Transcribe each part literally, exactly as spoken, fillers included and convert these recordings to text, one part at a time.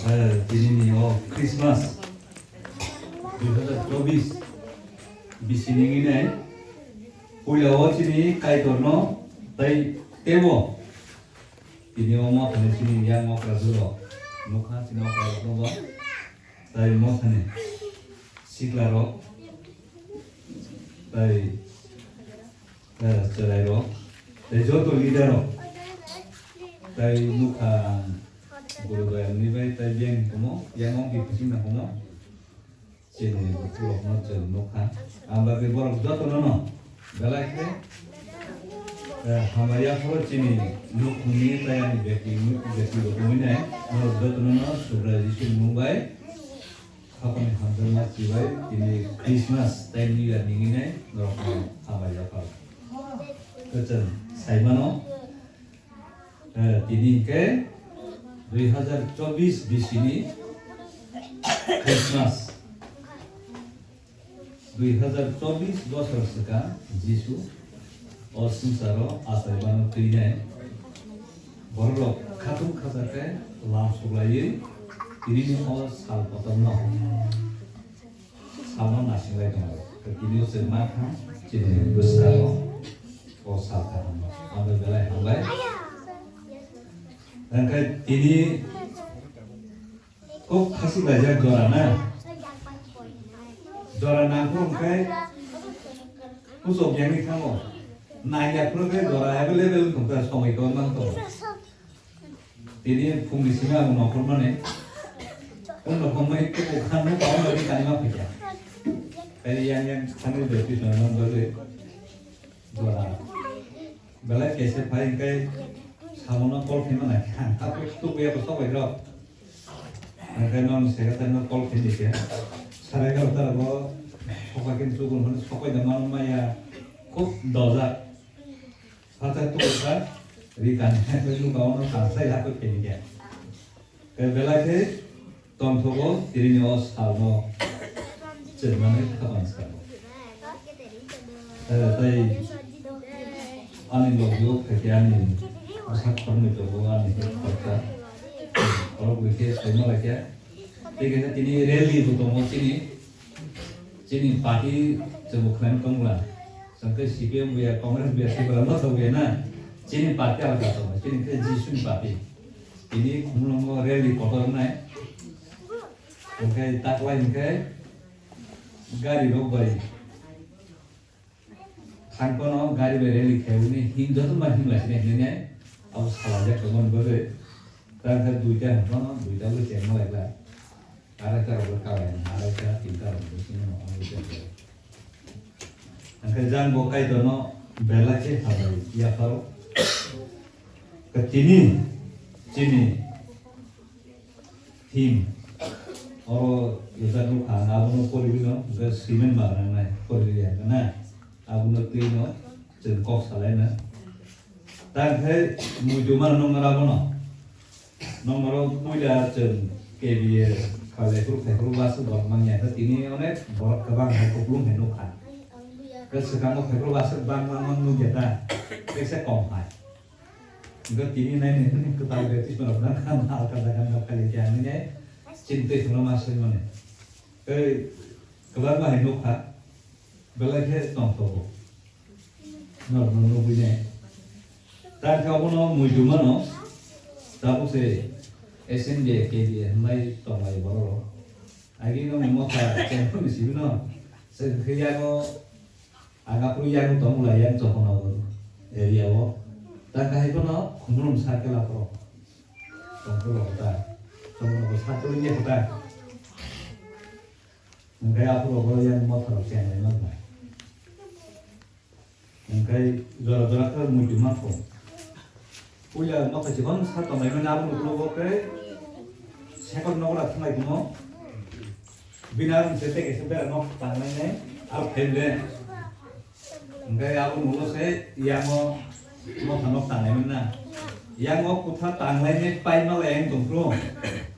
Eh, tini ni o Christmas dui hazar chobis bisi ni nginai puila o chini Kaitor no tai tebo. Tini o mothani chini yang okra juro nukha chini okra juro tai mothani sikla rok tai eh, chwrai rok tai joto leader rok tai nukha guru bayang ni bai tai biyang ni kumo yang ong di kuching na kumo. Chini bukhulokno chwng nukha. Ang bagwi borok jotono no belai khe, eh, hambai yaphoro chini nukhungni tei ani beti, beti bo wngwi nai. Norok jotono no Subrai Jisuni mung bai khapani hamjakma chibai tini Christmas tei New Year ni wngwi nai norokno hambai yapharo. Kwchwng saimano. Eh, tini hwnkhe dui hazar chobis bisini Christmas. Dui hazar chobis bosor swkang Jisu o swngcharo achaimano twinai. Bororok khatung khacha khe lam suklaiwi tinini o sal kotorno. Salno nasinglai tongo. Tini o se ma kha, chini bwskango o sal kaham. Ando belai hambai. Hwnkhe tini kok khasi laijak jora na. Jora nangkho hwnkhe puchok yangwi thango. Nangya phuru khe jora available wngkha, somoi kwbangma wngkha. Tini phungni simi ang nokhormani. Phung nokhormani tubu khan no tong nani kanima phaikha. Kari yang yang khani de pi sono bagwi. Dora. Belai kese phai kai samono call khaima nai khan. Aku tubu ya ko sobai rok. Angkai non secretary no call khaini khe. Sarai garo tara bo sokakin tubu hon sokai da man maya. Khub dojak. Phatar tubusa ri kani hai bai nuka ono kansai hakoi khaini khe. Tei belai khe tongthogo tirini o salno chwrwngmani khapan salo. Eh, tei ani logio khaikhe ani bwsak khoroknwi tongo ani khe khoroksa. Khoroknwi khe saima laikha. Tei kaisa tini rally bo tongo chini, chini party chwng bo khlaina tongla. Chwng khe C P M buya, Congress buya, Tripura Motha buya na. Chini party alada tongo, chini khe Jisu ni party. Tini Khumulwngo rally kotor wngnai. Hwnkhe taklai hwnkhe gari rok bai. Thang kono gari bai rally khaui ni him joto ma him lai sini hinwi nai abo salai jak tongmani bagwi. Tang khe duita hwn kono duita bo chengma lai kha. Arai ta rok kawai ni arai ta tinta rok bo sini no ang bo chengma lai. Ang khe jang bo Kaitor no belai khe hambai yapharo. Ka tini chini Him. Oro rijak nukha, ang abono poriwi no, je cement bagra nangnai, poriwi ya na. Abono twi no, chwng kok salai na. Tang khe muitu mano nokmara abono. Nokmaro puila chwng K B A khalai phuru, phai phuru bus borok mangya khe tini onek borok kwbang hai kupulung hai nukha. Khe swkango phai phuru bus bang bang bang nukya ta, kaisa kom hai. Hwnkhe tini nai nai hwnwi kwtal baptisma rok nang kha, mal kha jaga no kha le khe ang nai chini twi thwngno ma soi mani. Tei kwbangma hai nukha, belai khe tongthogo. Norokno nugwi nai. Tang khe obono muitu mano, tabuk se S N D K D A hwnbai tonglai borok rok. Agi no motha chengphuru ni simi no, se khe yago Ang aphuru yang tong lai yang Chokonagar area o. Ta kahai phano Khumulwng circle aphuru. Tongphuru kota. Chokonagar circle ni kota. Hingke aphuru bo yang motha rok cheng lai ma bai. Hingke jora jora khe muitu ma kho. Puila mokhe chikon sa tongnai mani abo nuklo bo khe second nogo ra thanglai tongmo. Bini aro se teke se bera nok tangnai nai aro phaimle. Hingke abo nugo se yango motha nok tangnai mani na. Yango kutha tanglai nai paima lai ang tongphuru.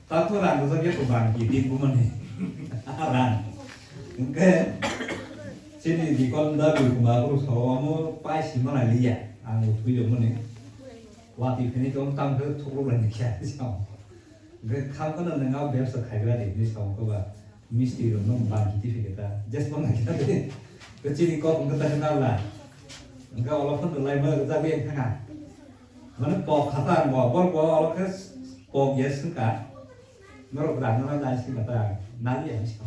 Tato rang rwjak ya to bang ki din bumani. Rang. Hingke chini bikon da bikuma bro so amo pai sima lai liya. Ang uthui jomani. Wati phini tong tam khe thukluk lai ni kya. Hwnkhe kha phano nwng a bebsa khaigra di hinwi sa wngkha ba, misti rok no bang hiti phikhe ta, jesbo nai khe ta de. Hwnkhe chini kok wngkha ta khe nabla. Hwnkhe olo phano lai ma rwjagwi ang thangkha. Mane pok kha ta ang bo, bor bo olo khe pok ya swngkha. Norok rang no nai swngkha ta, nali ang sa.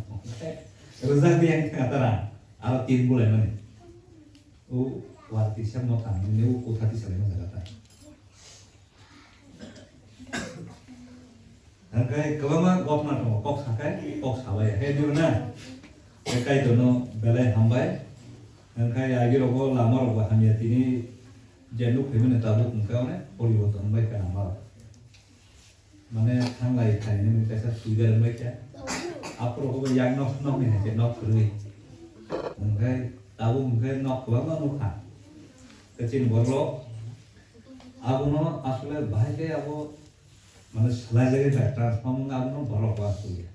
Rwjagwi ang thangkha ta rang. Aro tin bulai mani. O war tisa mokha, nini o kotha tisa lai ma jaga ta. Hwnkhe kwbangma gotma tongo, kok sakai, kok sabai, hai diba na? Tei Kaitorno belai hambai. Hwnkhe agirogo lamarokbo hamya tini je nuk phaimani tabuk hwnkhe onek poriborton wngbai kha lamarok. Mane thanglai khainani kaisa suida wngbai kha. Aphuru bo yak nok, nokni hai khe nok kwrwi. Hwnkhe tabuk hwnkhe nok kwbangma nukha. Khe chini borok abono asole bahai khe abo mane swlaijagwi bai transform wngkha abono borok bo asole.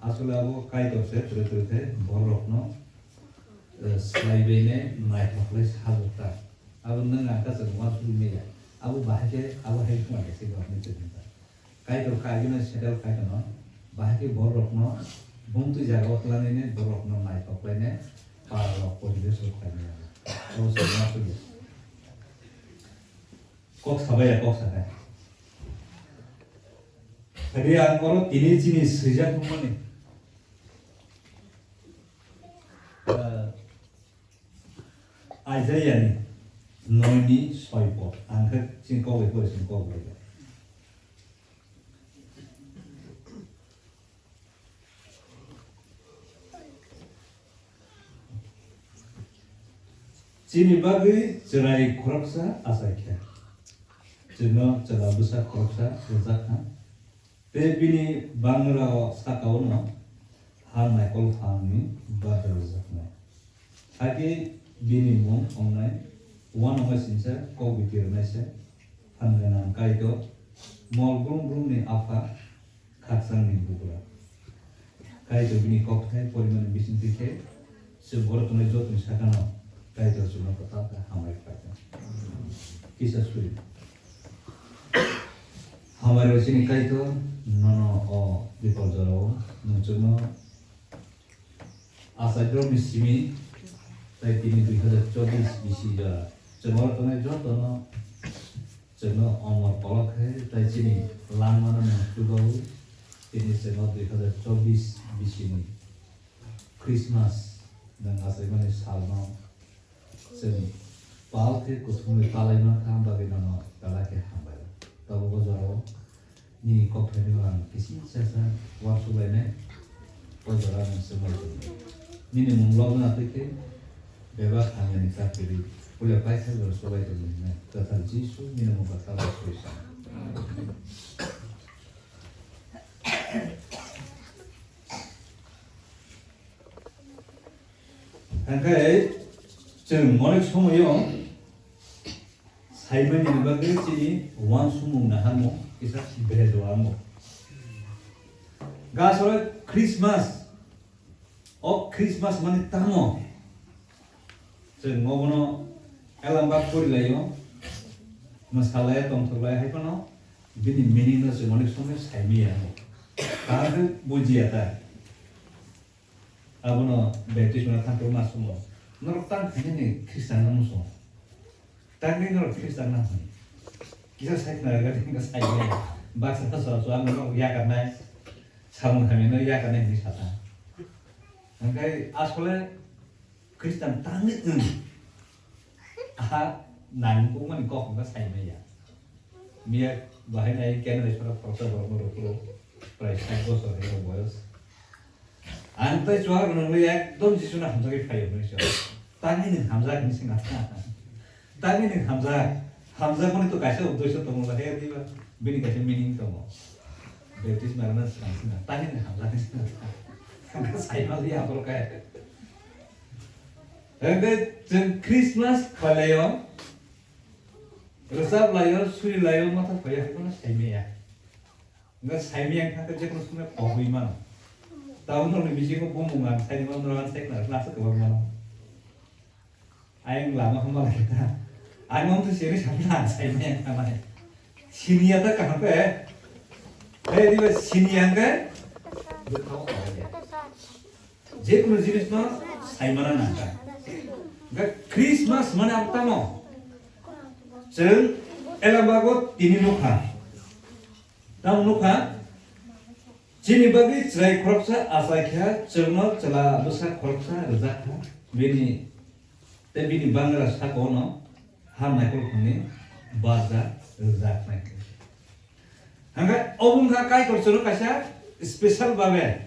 Asole abo Kaitor se twrwi twrwi khe borokno, eh, swlaibaine naithok khlai sajwk ta. Abo nwng ang kaisa uansukgwi manya. Abo bahai khe abo hai wngkha khe se borokni kwthwng ta. Kaitor kha agino settle khai tono. Bahai khe borokno bumtwi jagao twlangnini borokno naithok khlaine paralok poribesh rok khlainai abo. Abo se uansukya. Kok sabai ya kok sakha. Phadi ang oro tini chini swijak wngmani. Ah, Isaiah ni noi ni soi pod. Ang khe chini kok bai pore chini kok bai. Chini bagwi chwrai khoroksa achai kha. Chwngno chwla bwsa khoroksa rwjak kha. Tei bini bangrao sakao'-no ha naikol phalni bada rwjaknai. Hakhe bini mung wngnai uanama singcha kok biti rwnaisa, phan gwnang Kaitor, mol brum brumni Apha, khakchangni Bugra. Kaitor bini kokthai porimani bisingtwi khe chwng oro tongnai jotoni sakano Kaitor chwngno kwtal khe hamari khlaijak. Kisa suri. Hamari rw chini Kaitor, nono o bipor jorao nwng chwngno achairokni simi tai tini dui hazar chobbish bisi jora chwng oro tongnai jotono chwngno omor kolok khe tai chini langmano nwng chubawi tini chwngno dui hazar chobbish bisini Christmas nwng achaimani salno chwng pal khe kuthumwi palai mankha, bagwi nono belai khe hambai. Tabuk o jorao nini kokthaino ang kisi sasa uansuk lainai, o jorao nwng swmai tongdi. Nini mung lobna twi khe bebak hamyani chakri puila paithak jora swbai tongdi hwnwi kwthar Jisu nini mung kwthar bai soi sa. Hwnkhe chwng onek somoio saimani bagwi chini uansukmung naharmung kisa berejo ango. Gasoro Christmas, o Christmas mani tamo? Chwng obono elamba porilaio, mwsalai tongthoklai hai phano bini meaning no chwng onek somoio saimaya ango. Kaham khe bujiya ta. Abono baptisma thangkhe ma sumo. Norok tang khainani Khristan no muchungo. Tangwi norok Khristan no hwn. Kisa sai khna rwgadi wngkha sai ya. Baksa kha sora sora ang norok yakarnai. Samung hamya no yakarnai hwnwi sata. Hwnkhe asole Khristan tangwi wng. Aha nangkukmani kok wngkha sai maya. Miya bahai nai Canada sora khoroksa borokno rw phuru prai sait bosor hinwi boyos. Ang tei chuwak rwnwi ekdom Jisuni hamjagwi phaio hwnwi sa. Tangwi nwng hamjak hwnwi swngna. Tangwi nwng hamjak. Hamjakmani to kaisa uddesho tongo ba, he diba? Bini kaisa meaning tongo. Baptisma rwna swkang swngna. Tangwi nwng hamjak hwnwi swngna. Ang khe sai mali aphuru khe. Hwnkhe chwng Christmas khlaio, rwchap laio, suri laio, motha khoya, hai phano sai maya. Hwnkhe saimaya wngkha khe jekunu somoi kok wi mano. Tabuk norokni bisingo bumung ang saimano, norok ang saimano, aswk kwbang mano. Ayang lama hwnba lai khe ta. Ang wngtwi siri samani ang saimaya wngkha nai. Siniya ta kaham khe. Hai diba sini hwnkhe bwkhao kwlaiya. Jekunu jinisno saimana nangkha. Hwnkhe Christmas mane ang tamo? Chwng Elambagw tini nukha. Tamo nukha? Chini bagwi chwrai khoroksa achaikha, chwngno chwla bwsa khoroksa rwjakha. Bini tei bini bangra sakono ha naikolthangni barja rwjaknai. Hwnkhe obo wngkha Kaitor chwngno kaisa special babe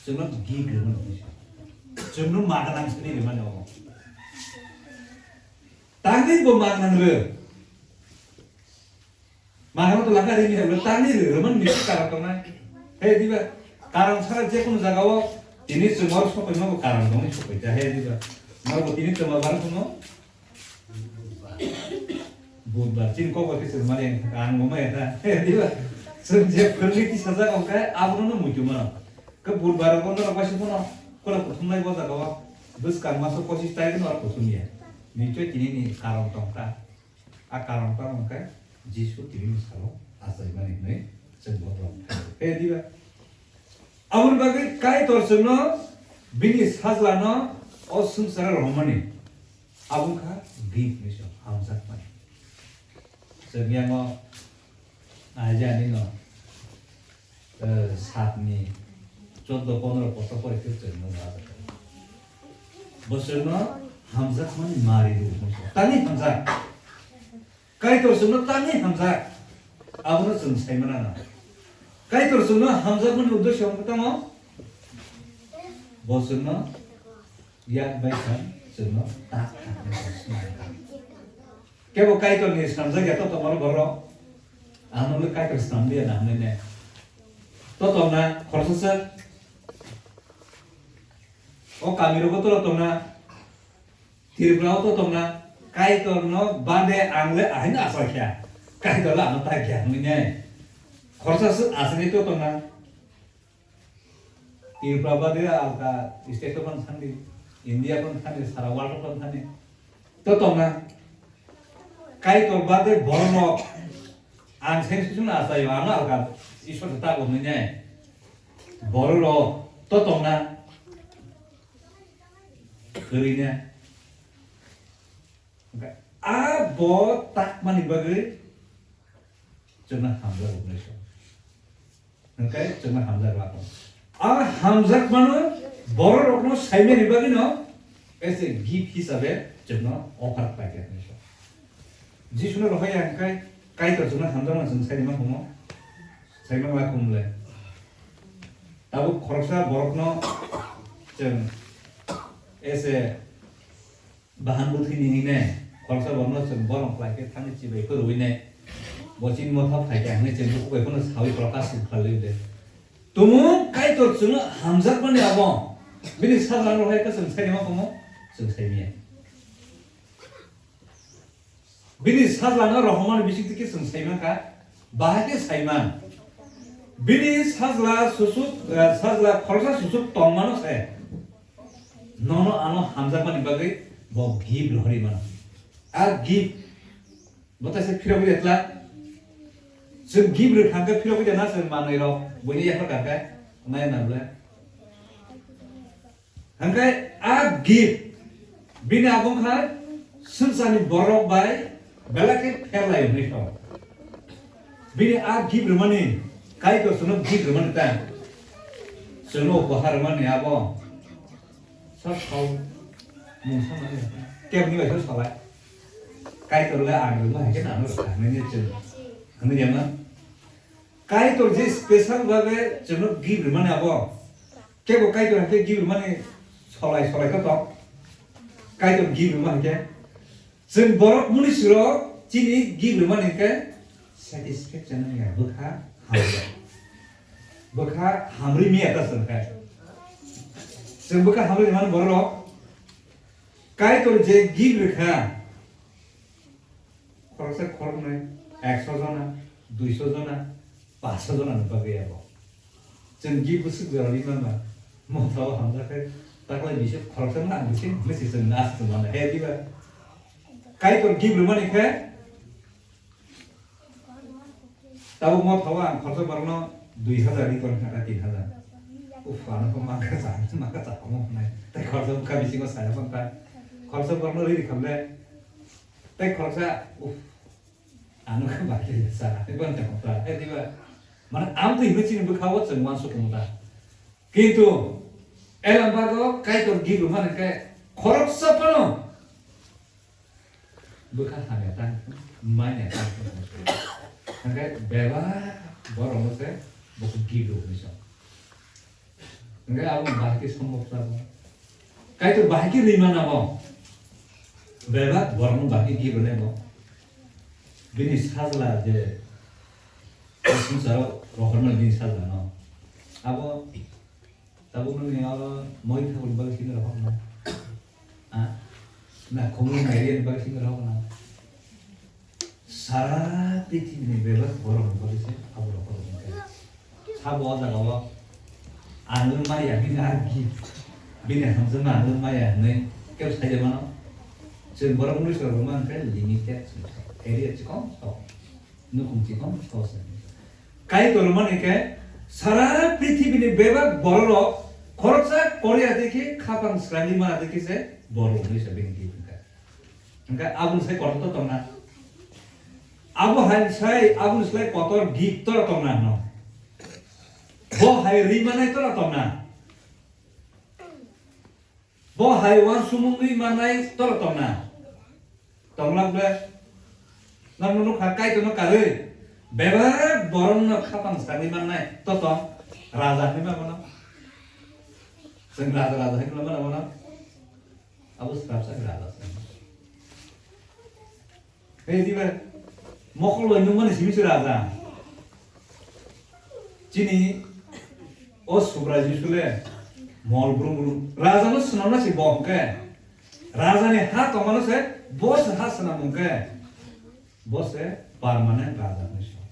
chwngno gift rwmani, chwngno maganang sini rwmani obo. Tangwi bo maganang rw. Maganang to laka rini hwnkhe tangwi rw, rwmani misi karon tongnai. He diba, karon sara jekunu jagao tini chwngno sokoima bo karon tongwi sokoija. He diba, norbo tini chwngno bar kuno Budbar, chini kok bai khe chwng mani ang thaka, ang bo maya ta. Diba? Chwng je phwrwngwi tisajak wng khe abono no muitu mano. Khe budbar rogo norok bai se phano khula kuthumnai bo jaga o bwskang maso pochis tarikh no kuthum ya. Nichoi tini ni karon tong kha. A karon tamo wng khe Jisu tini ni salo achaimani hinwi chwng bo rok. He diba? Aboni bagwi Kaitor chwngno bini sajlano o swngcharo rohormani. Abo wngkha gift ni song, hamjakmani. Chwng yango Isaiah-ni no, eh, satni choddo pondro kosto pore khe chwngno rajak. Bo chwngno hamjakmani mari rw hwnwi sa. Tani hamjak. Kaitor chwngno tani hamjak. Abono chwng saimana na. Kaitor chwngno hamjakmani uddesho wngkha tamo? Bo chwngno yak bai kha chwngno tak tak khe swnam kha. Kebo Kaitorni swnamjak ya to tongmani borok? Ano le Kaitor swnamliya na hwnwi ne. To tongna khoroksa se. O kami rogo to tongna. Tripura o to tongna. Kaitor no bade ang le ahaino asa kya. Kaitor le ano ta kya hwnwi ne. Khoroksa se asani to tongna. Tripura bade alka state o phano thangdi, India phano thangdi, sara world o phano thangdi. To tongna Kaitor bade borok ang same same achaio, ano alka Isor se tago hwnwi nai. Borok rok to tongna kwrwi na. A bo takmani bagwi chwngno hamjak rwgwi song. Hwnkhe chwngno hamjak rwkha. A hamjakmano bororokno saimani bagwino as a gift hisabe chwngno offer khlai kha hinwi sa. Jisuno rohorya hwnkhe Kaitor chwngno hamjakmano chwng saimani ma humo? Saimani ma khumle. Tabuk khoroksa borokno chwng as a Bahan bwthwini hwnwi nai, khoroksa borokno chwng borom khlai khe thangwi chibai phwrwui nai. Bo chini motha phai kha hwnwi chwng bukhuk bai phano saui khoroksa suk kha le de. Tumung Kaitor chwngno hamjakmani abo, bini sajlano rohai khe chwng saini ma komo, chwng saimaya. Bini sajlano rohormani bisingtwi khe chwng saima kha, bahai khe saiman. Bini sajla susuk, eh, sajla khoroksa susuk tongmano se. Nono ano hamjakmani bagwi bo gift rohorwi mano. A gift bo taisa phirogwi de tla. Chwng gift rwkha khe phirogwi de na chwng manwi rok buini yaphar kha khe nai na bwle. Hwnkhe a gift bini abo wngkha swngcharni borok bai belai khe pherlai hwnwi tong. Bini a gift rwmani, Kaitor chwngno gift rwmani ta. Chwngno upahar rwmani abo. Sab sao mungsa mani kebni bai khe salai. Kaitor le ang rwma hai khe nang rwkha hwnwi chwng hwnwi yama. Kaitor je special bhabe chwngno gift rwmani abo. Kebo Kaitor hai khe gift rwmani solai solai khe tong. Kaitor gift rwma hai khe. Chwng borok muni siro chini gift rwmani khe satisfaction wngya bwkha hamya. Bwkha hamri miya ta chwng khe. Chwng bwkha hamri mani borok. Kaitor je gift rwkha. Khoroksa khoroknwi, ekso jona, duiso jona, paanso jona ni bagwi abo. Chwng gift bwswk jorani mama, motha o hamjak khe, taklai bisi khoroksa ma ang bisi, bisi chwng na aswk mano. He diba? Kaitor gift rwmani khe, Tabuk mo thago ang khorsa borokno dui hazar ri tong kha, tin hazar. Uff, ano kho mangkha cha, mangkha cha omo hwnai. Tai khorsa bwkha bisingo saya bangkha. Khorsa borokno ri ri khamle. Tai khorsa, uff, ano kha bahai sa, tai bangkha khorsa. Eh, diba? Mane ang twi hwnwi chini bwkha o chwng uansuk tongo ta. Kintu, elam bago Kaitor gift rwmani khe khoroksa phano bwkha hamya tang, manya tang. Hwnkhe bebak borokno se bo gift rw hwnwi sa. Hwnkhe abo bahai khe sombok tlabo. Kaitor bahai khe rwimana bo. Bebak borokno bahai khe gift rwnai bo. Bini sajla je o swngcharo rohormani bini sajlano. Abo tabukno ni oro moi thabukni bagwi simi rohorna. Ah? Na khumui nairiyani bagwi simi rohorna. Sara prithibini bebak borokni bagwi se abo rohor wngkha. Sabo o jagao ang wng maya bini argi. Bini hamjakma ang wng maya hwnwi kebo sai de mano. Chwng borok wngwi se rwma hwnkhe limited area chikon sok. Nukhung chikon sok se. Kaitor mani khe sara prithibini bebak bororok khoroksa koriya dekhi khapang srani mana dekhi se borok wngwi se bini gift wngkha. Hwnkhe aboni sai kotor to tongna. Abo hai sai aboni slai kotor gift to tongna hwno. Bo hai ri manai to tongna. Bo hai uansukmungwi manai toro tongna? Tongla ble? Nang nukha Kaitorno karwi bebak borokno khapang sagwi mannai to tong? Raja hinwi ma bono? Chwng raja, raja hinwi ma bono? Abo swrapsa raja se. Hei diba, mokol bai nukmani simi se raja. Chini o Subrai Jisu le mol brum brum. Raja no swnamna se bo hwnkhe. Raja ni ha tongmano se bo se ha swnam hwnkhe. Bo se permanent raja hwnwi sa.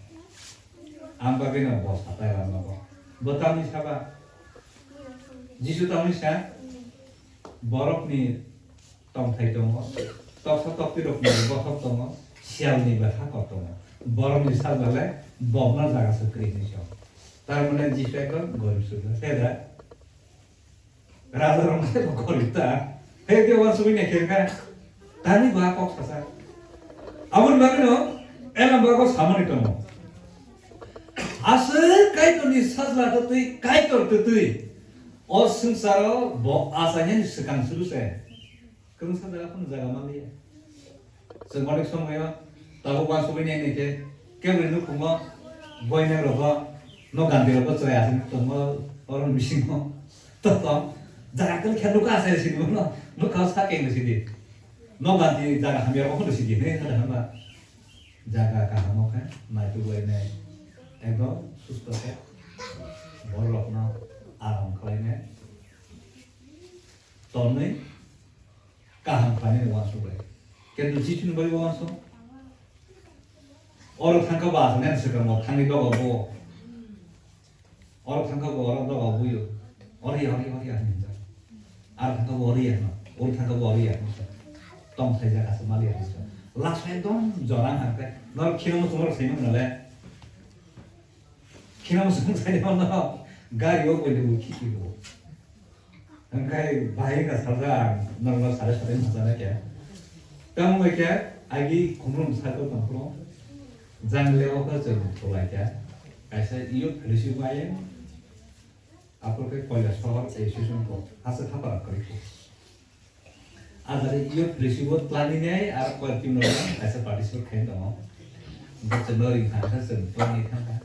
Ang bagwi no bo satai rama bo. Bo tamni saba. Jisu tamni sa. Borokni tongthai tongo, toksa toktwirokni bothop tongo, siyalni bai hakor tongo. Borokni sajla le bokna jaga se kwrwi hinwi sa. Tar mane Jisu ekdom gorib suja. He da? Raja rok mane bo gorib ta. He de uansugwi naikhe kha. Tani ba kok sasa. Aboni bagwino elam bago samani tongo. Aswk Kaitorni sajla twtwi, Kaitor twtwi. O swngcharo bo achainani swkang suru se. Kwrwngsa jaga phano jaga manliya. Chwng onek somoyo tabuk uansugwi nai nai khe kebri nukhungo boina rogo no gandi rogo chwrai aswk tongo oro bisingo. To to jaga kwrwi khe nukha asai sidi bono nukha o sak kengri sidi. No gandi jaga hamya rogo phano sidi hinwi hada hwnba. Jaga kahamo khe naituk lainai ekdom susto khe borok rokno aram khlainai. Tonwi kaham khlainani uansuk bai. Kintu Jisuni bai uansuk. Oro thangkha bo aswk nai swkang bo thangwi dogo bo. Oro thangkha bo oro dogo buyo. Oro ya, oro ya, oro ya hinjak. Aro thangkha bo oro ya no. Oro thangkha bo oro ya hinjak. Tong sai jak aswk mali ya hinjak. Last ekdom jorang hangkhe. Nor khino mo tumor sai mo nale. Khino mo sung sai mo no. Gari o koile bo khiki bo. Hwnkhe bahai wngkha salsa ang norokno sare sare macha nai khe. Tamo bai khe agi khumlum cycle tong phuru jang le o khe chwng thulai khe. Kaisa youth fellowship bai aphuru khe Koilasohor association ko hasa thapara kwrwi khe. Ajare youth fellowship o twlani nai aro koi team rok kaisa participate khai tongo. Hwnkhe chwngno ring thang khe chwng twlangwi thang kha.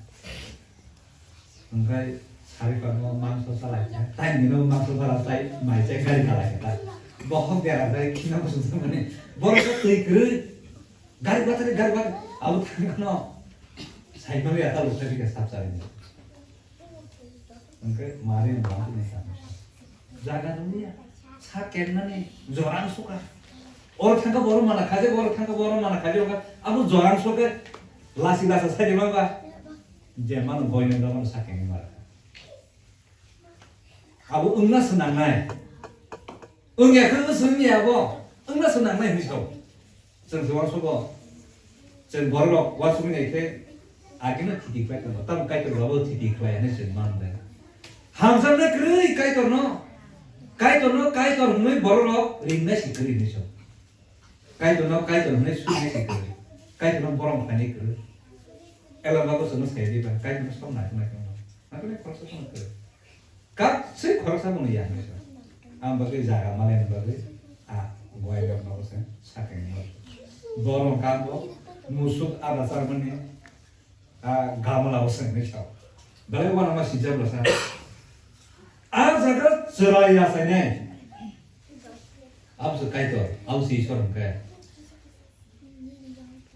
Hwnkhe sari pano mangso salai kha, tai nino mangso bara tai mai chai gari kalai kha ta. Bokhok dera dai khina bwswk thangmani. Borok khe twi kwrwi. Gari batari, gari batari. Abo thangkhano. Cycle ya ta lukha bika sap chari ni. Hwnkhe mari ang bang ni sa. Jaga nungya. Sa kenmani jorang suka. Oro thangkha borok mana khaje, oro thangkha borok mana khaje, abo jorang suka. Lasi lasa sai di bang ba. Je mano boino dogon sakeni mara. Abo wngna swnangnai. Wngya khe wngna swngya abo. Wngna swnangnai hinwi sao. Chwng se uansukgo. Chwng borok uansukwi nai khe Agino thiti khlai tongo, tamo Kaitor babo thiti khlai hinwi chwng man de. Hamjakna kwrwi Kaitorno, Kaitorno Kaitor hwnwi bororok ringna si kwrwi hinwi chwng. Kaitorno Kaitor hwnwi sui nai si kwrwi. Kaitorno borom khlainai kwrwi. Ela bago chwngno sai diba, Kaitorno som nai nai kwrwi. Nangkhe khoroksa phano kwrwi. Katswi khoroksa bono ya hinwi sa. Ang bagwi jaga malai bagwi a guai rok bago se sakai mo. Borom kambo musuk ada charmani a gamla o se hinwi sa. Belai wana ma sijabla sa. A jaga chwrai ya sai nai. Abo se Kaitor, abo se Isor hwnkhe.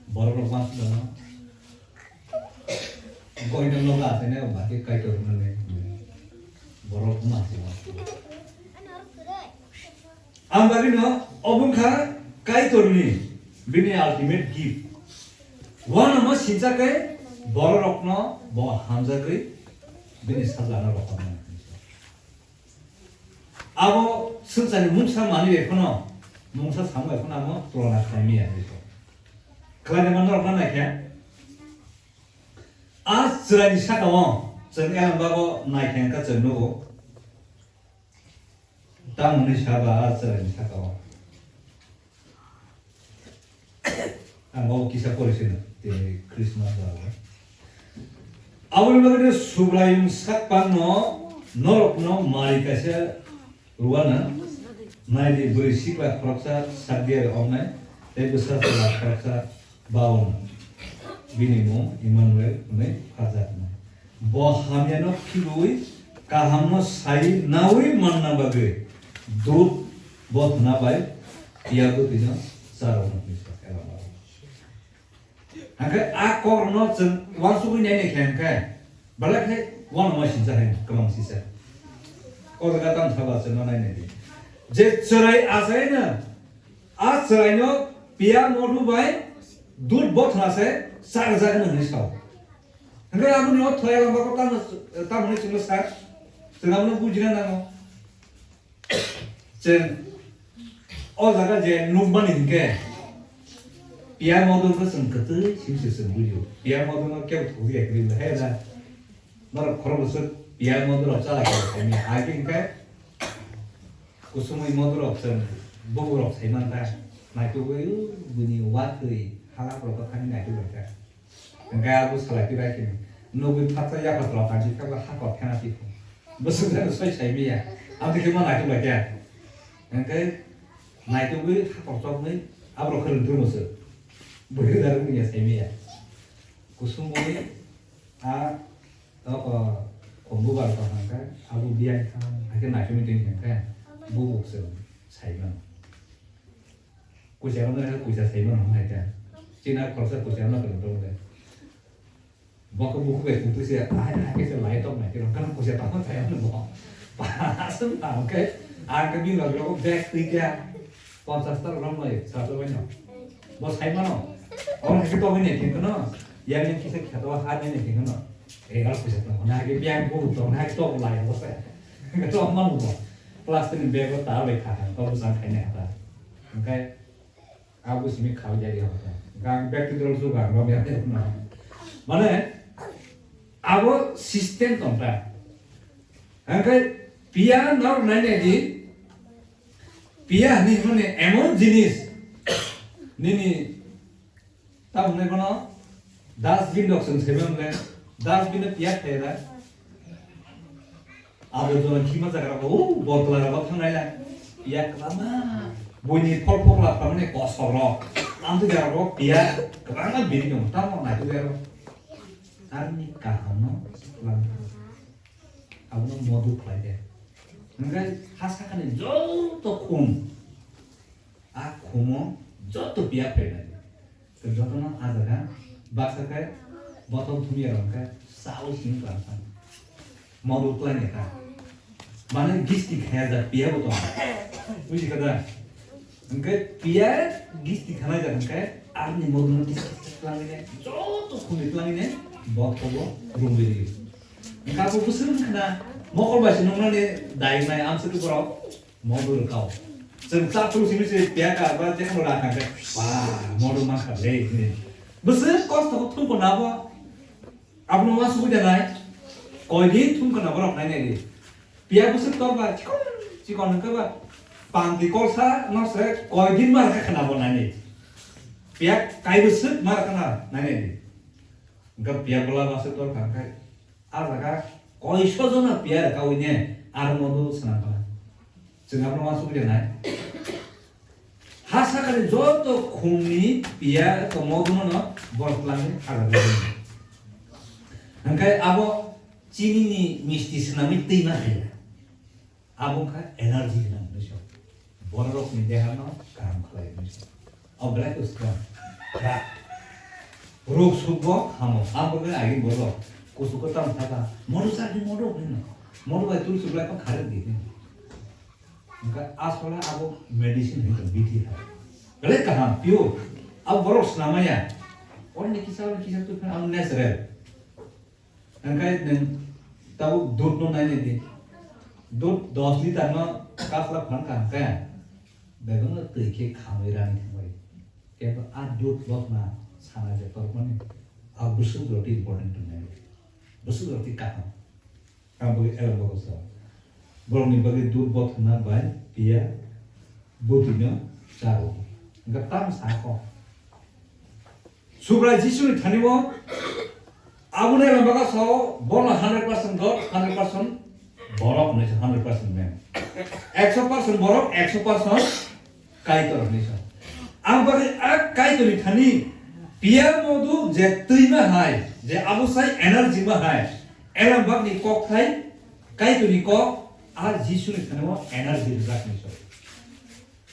Borok rok ma sujana. Goino nogo asai nai ba khe Kaitor hwnwi. Borok ma sujana. Ang bagwi no obo wngkha Kaitorni bini ultimate gift. Wano ma sincha khe borok rokno bo hamjagwi bini sajlano rohornai. Abo swngcharni mungsa manwi bai phano, mungsa samung bai phano amo tulona khlai maya hinwi kho. Khlai de manna rok na naikhe. A chwraini saka o chwng elem bago naikhe wngkha chwng nugo. Tamoni saba a chwraini saka o. Ang o kisa pori sino, tini Christmas ba. Aboni bagwi Subraiyung sak pangno norokno mari kaisa rwna naidi, bwrwi sikla khoroksa sakdiari wngnai, tei bwsa chwla khoroksa baono. Bini mung Immanuel hwnwi pharjaknai. Bo hamyano philwi kahamno sai naui manna bagwi dut bothna bai phiya bwtwino charwkna hwnwi sa khe lama rw. Hwnkhe a kokrokno chwng uansugwi nainai khe hwnkhe belai khe uanama sincha hai kwbang sisa. O jaga tamo saba chwngno nainai di. Je chwrai achaino, a chwraino phiya modhu bai dut bothna se charwjaknai hwnwi sao. Hwnkhe aboni ortho elembako tamo, tamoni chwngno sa, chwng abono bujina nango. Chwng o jaga je nukmani hinkhe, phiya modhu khe chwng kwtwi simi se chwng bujio. Phiya modhu no kebo thokjak ya kwrwi, he da. Norok khorok bwswk phiya modhu rok chala khe saimanya. Agi hinkhe kusumui modhu rok chwng bubu rok saimanta. Naitugwi buini watwi halak rok thani naituk rok kha. Hwnkhe abo salai twi bai khe nugwi phatsa yapha tla tangwi khe bo hakor thena twi phu. Bwswk jani soi sai maya. Abo khe ma naituk lai khe. Hwnkhe naitugwi hakor choknwi aborok khe rwngthwrwngmo se. Bwrwi da rwngya sai maya. Kusum bui a toko khumbu bar tong hwnkhe abo biyang thang hakhe naitugwi twi hwnkhe bubuk se sai mano. Kuisa rok no kuisa sai mano hai ta. Chini khoroksa kuisa rok no kwrwng tongo de. Bo khe bukhuk bai kung twi se, hai, hai khe se lai tok nai khe rong kano kuisa tamo sai ano bo. Aswk tamo khe, ang khe bini loge loge bag twi khe ponchas ta rong lai sa to bai no. Bo sai mano. Oro hai khe togwi nai khe no. Yang yang kisa khe to ha nai nai khe no. E gal kuisa tamo na khe biang bu to na khe tok lai bo sai. Khe to mano bo. Plastic ni bag o ta bai kha kha to bwsang khai nai ha ta. Hwnkhe abo simi khal jari hota. Gang back to the roots gang rom ya na. Mane abo system tong ta. Hwnkhe phiya nor nai nai di. Phiya ni mane emon jinis nini ta hwnwi bono dustbin rok chwng saiman le dustbin no phiya khlai da. Abo jono khima jaga rok, o botla rok thang nai la. Phiya kwbangma. Buini phol phokla phamani kosok rok. Amtwi jaga rok phiya kwbangma bini tongo. Tamo nai tu jaga rok. Arni kaham no lang. Abo no modu khlai de. Hwnkhe ha sakani joto khum. A khumo joto phiya phai nai. Jotono ah jaga baksa khe bothol thumya rok khe sao simi tlang thang. Modu twlangya kha. Mane gisti khaya jak phiya bo tong. Buji kha da? Hwnkhe phiya gisti khanai jak hwnkhe arni modu no gisti twlangwi ne joto khumni twlangwi ne bothol bo rungwi rw. Hwnkhe abo bwswk wngkha na mokol bai se nuknani dai nai amswk borok. Modu rwkha o. Chwng chapru simi se piyaka ba jekhno rakha khe, ba, modu mankha le, hini. Bwswk kosto khe thumkho na bo. Abono ma sugwi da nai? Koidin thum khna borok nai nai di. Piya bwswk tor ba chikon chikon hwnkhe ba pangtwi kolsa no se koidin ma rwkha khna bo nai nai. Piya kai bwswk ma rwkha na nai nai di. Hwnkhe piya bola bwswk tor kha hwnkhe a jaga koiso jono piya rwkawi ne aro modu swnam kha. Chwng abono ma sugwi da nai? Ha sakani joto khumni piya tongma duno no borok twlangwi khajago. Hwnkhe abo chinini misti swnamwi twi ma khe. Abo wngkha energy gwnang hinwi sa. Bororokni dehano kaham khlai hinwi sa. Abo belai kwswkang. Rok sukbo hamo. Abo khe agini borok kuchugo tamo thaka. Modu chakhe modu hino. Modu bai tulsi belai kok kharwi di hino. Hwnkhe asole abo medicine hinwi tong bithi hai. Belai kaham, pure. Abo borok swnamaya. Oni kisa, oni kisa tu phano abo natural. Hwnkhe nwng tabuk dudh no nai nai di. Dudh dos litre no kasla phan kaham khe. Bebak no twi khe khamwi rani thangwi. Kebo a dudh bok na sana je tormani. A bwswk rok important tongnai. Bwswk rok twi kaham. Ang bagwi elem bagwi sa. Borokni bagwi dudh bothorna bai piya bwtwino chao. Hwnkhe tamo sa kho. Subrai Jisuni thani-o abono elem bagwi sao, bono hundred percent God, hundred percent borok hinwi sa, hundred percent man. Ekso percent borok, ekso percent Kaitor hinwi sa. Ang bagwi a Kaitorni thani piya modu je twi ma hai, je abo sai energy ma hai, elem bagni kok thai, Kaitorni kok, a Jisuni thani-o energy rijak hinwi sa.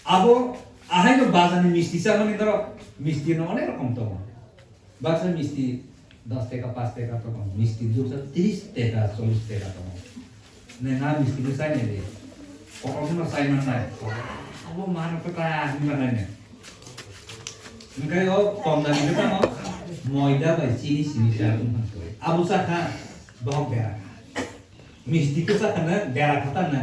Abo ahaino bazarni misti chamani norok, misti no onek rokom tongo. Baksa misti dos teka, panch teka tongo, misti duksa tris teka, chollis teka tongo. Nang a misti no chai nai de. Kotor no chai man nai. Abo mano kota hinwi ma nai ne. Hwnkhe o kom dami khe tamo moida bai chini simi cha tong kha. Abo cha kha bohok bera. Misti khe cha kha na bera kha ta na.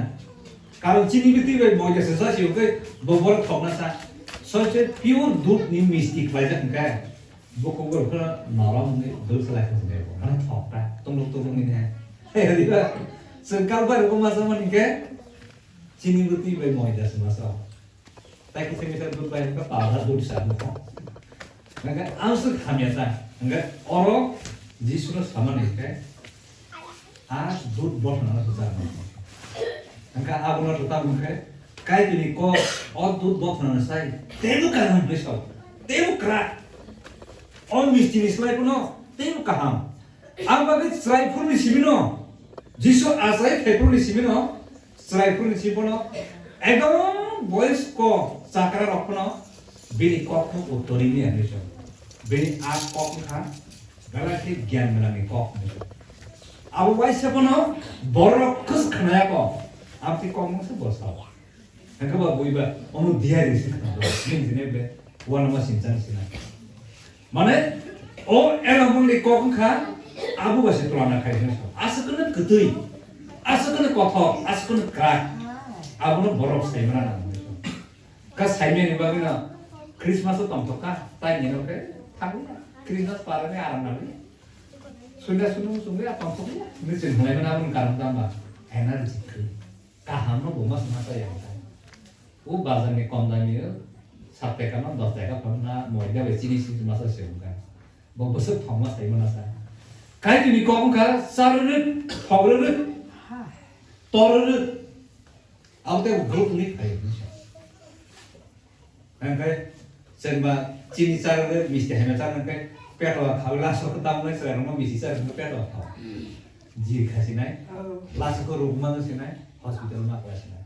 Karon chini bwtwi bai moida se cha si hwnkhe bo borok thok na cha. Soise pure dudh ni misti khlaijak hwnkhe. Bukhuk borok khe norom hwnwi dul salai khe hwnwi bo. Mane thok ta, tungluk tungluk ni ne. Hai, hai, ba. Chwng kal bai rwkma masa mani khe chini bwtwi bai moida se masa. Tai kisa kisa dudh bai hwnba powder dudh sa nukho. Hwnba ang swk hamya ta. Hwnba oro Jisu no samani khe. A dudh bothorna no kwchar nai. Hwnkha abono rwtam hwnkhe, Kaitorni kok o dudh bothorna no sai teibo kaham hwnwi sao, teibo kwrak. O misti ni slai phano teibo kaham. Ang bagwi chwrai phuruni simi no, Jisu achai phai phuruni simi no, chwrai phuruni simi phano, ekdom boyosko chakra rok phano bini kok no uttori ni hwnwi sao. Bini a kok wngkha, Belai khe giyan gwnangni kok hwnwi. Abo waisa bono borok khe khnaya kok. Amtwi kok mungsa bo sao. Hwnkhe ba buiba omo diari se khna do. Ning jine be wanama sinchang sina. Mane o elabongni kok wngkha abo ba se twlana khai hwnwi sao. Aswk kwno kwtwi, aswk kwno kothok, aswk kwno kwrak. Abono borok saimana nang hwnwi sao. Ka saimani bagwi no Christmas o tongthok kha, tai ni no khe thangwi Christmas parani aram nangwi. Sunda sunu sungwi a tongthok ya. Ni chwng hwnai mano aboni karon tamo ba energy kwrwi. Kaham no bo ma sima sa yang kha. O bazar ni kom dami o sat taka no dos taka phano na moida bai chini sing masa se wng kha. Bo bwswk thongma sai mano sa. Kaitorni kok wng kha, char rwrwk, thok rwrwk, tor rwrwk. Abo tei group ni phai hwnwi sa. Hwnkhe chwngba chini char rwrwk, misti haino char hwnkhe peto khaui last o kwtal wngnai chwrai rokno misti char hwnkhe peto kha. Jil kha sinai. Oh. Last o rwgma no sinai, hospital ma kla sinai.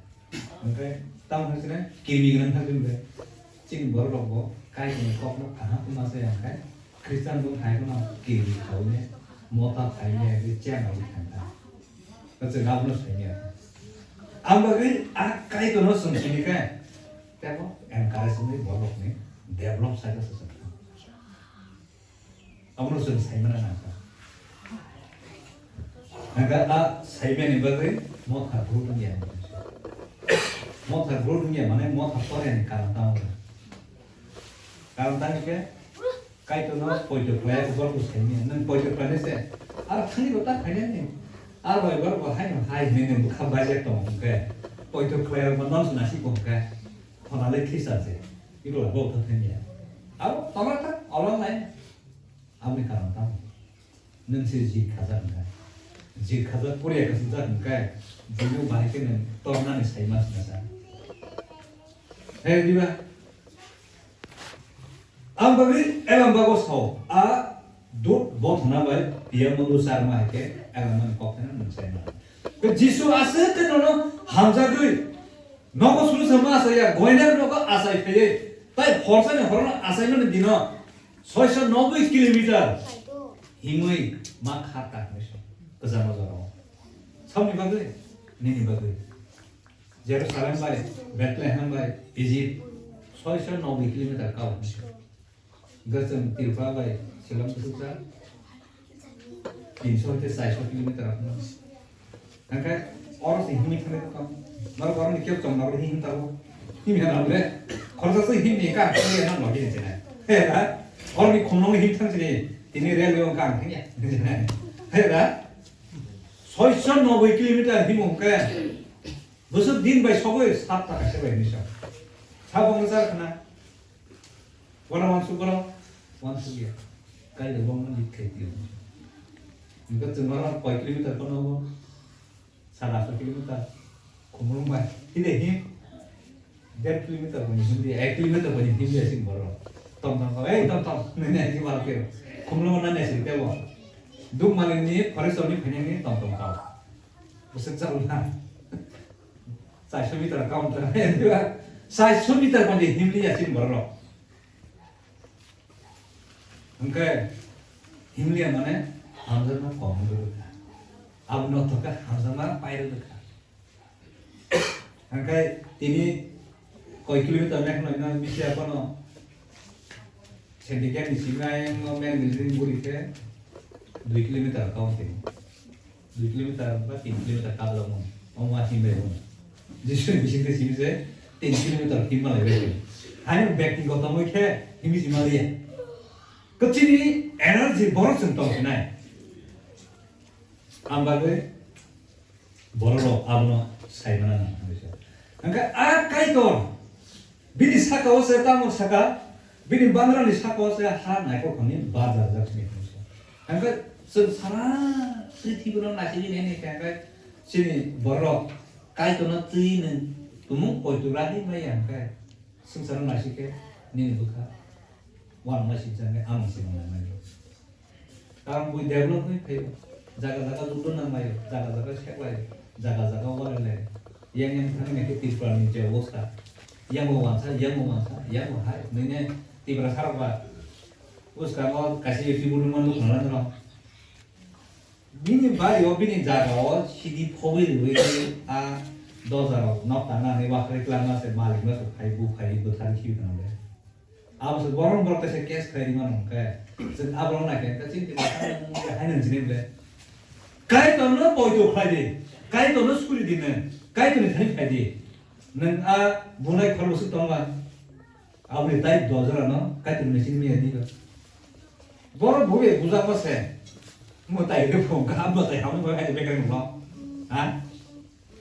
Hwnkhe tamo hwnwi sinai, kirmi gwnang kha bini bai. Chini borok rok bo Kaitorni kok no kaham khe ma chaya hwnkhe. Khristian bwkhai phano kiri khaune, mota phaine, ri cheng rwi thangkha. Chwng abono saimanya. Ang bagwi a Kaitorno chwng sini khe, tebo encourage wngwi borokni develop side o se chwng thang. Abono chwng saimana nangkha. Nangkha a saimani bagwi motha group wngya. Motha group wngya mane motha porani karon tamo. Karon tamo khe Kaitorno poito khlai borok bo saimanya. Nwng poito khlainai se Ar thani bo ta khainani. Ar bai bar bo hai no hai hinwi nang bwkha bai jak tong hwnkhe. Poito khlai rok bo non suna si bo hwnkhe. Khona le khisa se. Iko la bo kha thani ya. Abo tongla ta, olo nai. Aboni karon tamo? Nwng se jit khajak hwnkhe. Jit khajak poriya kwchajak hwnkhe, buino bahai khe nwng tornani saima sina sa. He diba? Ang bagwi elam bago sao, a dut bothana bai piya mundu charma hai khe elam mani kok thana nwng saima. Jisu aswk khe nono hamjagwi nogo sulu sama asaya, goinar nogo asai phaiwi, tai horsani horono asaimani dino, Soiso noboi kilometer himwi ma kha ta hwnwi sa kwchangma jorao. Samni bagwi, nini bagwi. Jerusalem bai, Bethlehem bai, Egypt, soiso noboi kilometer kau hwnwi sa. Gachwng Tripura bai Shillong kuchuksa, tinso hoite chaiso kilometer hwnwi. Hingke oro se himwi thangwi tong. Norok oro ni kebo chong nabo him tabo. Him ya nabo le. Khoroksa se him ni ka him ya nang logi ni chene. He da. Oro ni khumlong him thang chini. Tini railway wng kang thang ya. He da. Soiso noboi kilometer him wng ke. Bwswk din bai sogwi sat ta kaisa bai ni sa. Sa bong sa khna. Wala wansuk borok, wansuk ya. Kailai bokno lit khai tio. Hingke chwng oro koi kilometer kono bo? Sara aso kilometer. Khumulwng bai. Hide him. Der kilometer boni him dia, ek kilometer boni him dia sing borok. Tom tom tom, ei tom tom. Nene him aro kero. Khumulwng na ne sing tebo. Duk malik ni forest ni phainyang ni tom tom tom. Bwswk chalo na. Chaiso meter counter. Chaiso meter boni him dia sing borok. Hingke himliya mane hamjakma kom wngwi rwkha. Abono thokhe hamjakma pai rwkha. Hingke tini koi kilometer nek noi no bisi abono syndicate ni simi ayang no men building buri khe dui kilometer kau tini. Dui kilometer ba tin kilometer kabla mo. Omo a himbai mo. Jisu ni bising te simi se tin kilometer himma lai bai. Hai no bektigoto moi khe himi sima liya. Kachini energy borok chwng tong sinai. Ang bagwi borok rok abono sai mana nang hwnwi sa. Hingke a Kaitor bini saka o se tamo saka, bini bangrani saka o se ha naikok hwnwi bajar jak sini hwnwi sa. Hingke chwng sara prithibi no naisingwi nai nai khe hingke chini borok Kaitorno twi nwng tumung poito radi maya hingke swngcharo naising khe nini bwkha uanama singcha hingke amung se mwnai maya. Karon bui develop wngwi phaio. Jaga jaga ludo nanglaio, jaga jaga seklaio, jaga jaga walailai. Yang yang thangwi naikhe Tripura ni je obostha. Yang bo wansa, yang bo wansa, yang bo hai. Nini Tripura sarok ba. Bwskango kaisa YouTube ni manu khna nang. Bini bari o, bini jaga o sidi phobwi rwui a doja rok nok tangna ni wakhri klangma se malik no se phai bu phai bwthar khibi tongde. Abo se borok borok kaisa case khlai rima nang khe. Chwng abo rok nai khe, chini hai nang chini ble. Kaitor no poito khlai di. Kaitor no suri di nang. Kaitor ni thani khlai di. Nang a bunai khorbo suk tongma. Aboni tai dojora no Kaitor ni sini miya di ba. Borok bube bujak ma se. Mo tai de phone ka, mo tai hamni ba kai de bekar no. Ha?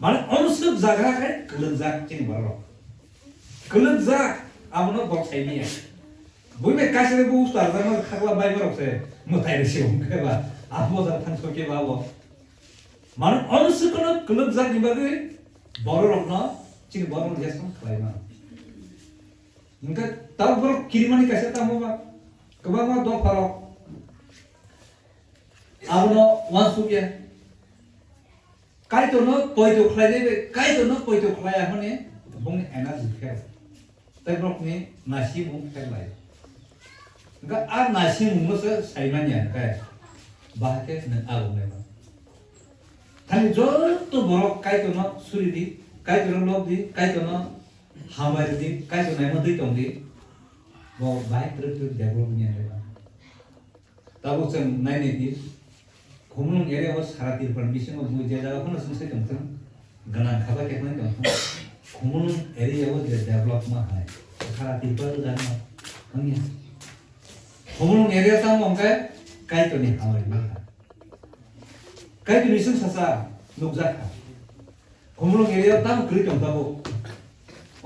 Mane, omo swk jaga khe kwlwngjak chini borok rok. Kwlwngjak, abono bok sai manya. Buino kaisa khe bo usta rwjakma khakla bai borok se mwtai rw se wng khe ba, abo jaga thang thok khe ba abo. Mane, omo swk no kwlwngjak ni bagwi borok rok no, chini borok rok no jesam khlai mano. Hingkhe tabuk borok kirimani kaisa tamo ba, kwbangma dopha rok abono uansuk ya. Kaitorno poito khlainai bai, Kaitorno poito khlaiya hwnwi bongni energy pher. Tei borokni naisingmung pher lai. Hwnkhe a naisingmungno se sai manya hwnkhe, bahai khe nwng agongnai ba. Thani joto borok Kaitorno suri di, Kaitorno lob di, Kaitorno hambai rw di, Kaitor naima twi tong di, bo bahai twrwk twrwk develop wngya hwnkhe ba. Tabuk chwng nai nai di, Khumulwng area o sara Tripura ni bisingo bui je jaga phano chwng sai tong thung, gwnang kha bai khe phano tong thung, Khumulwng area o je develop ma hai, sara Tripura o jaga ma wngya. Khumulwng area tamo hwnkhe Kaitor ni hamari ma kha. Kaitorni chwng sacha nukjak kha. Khumulwng area o tamo kwrwi tong tabuk.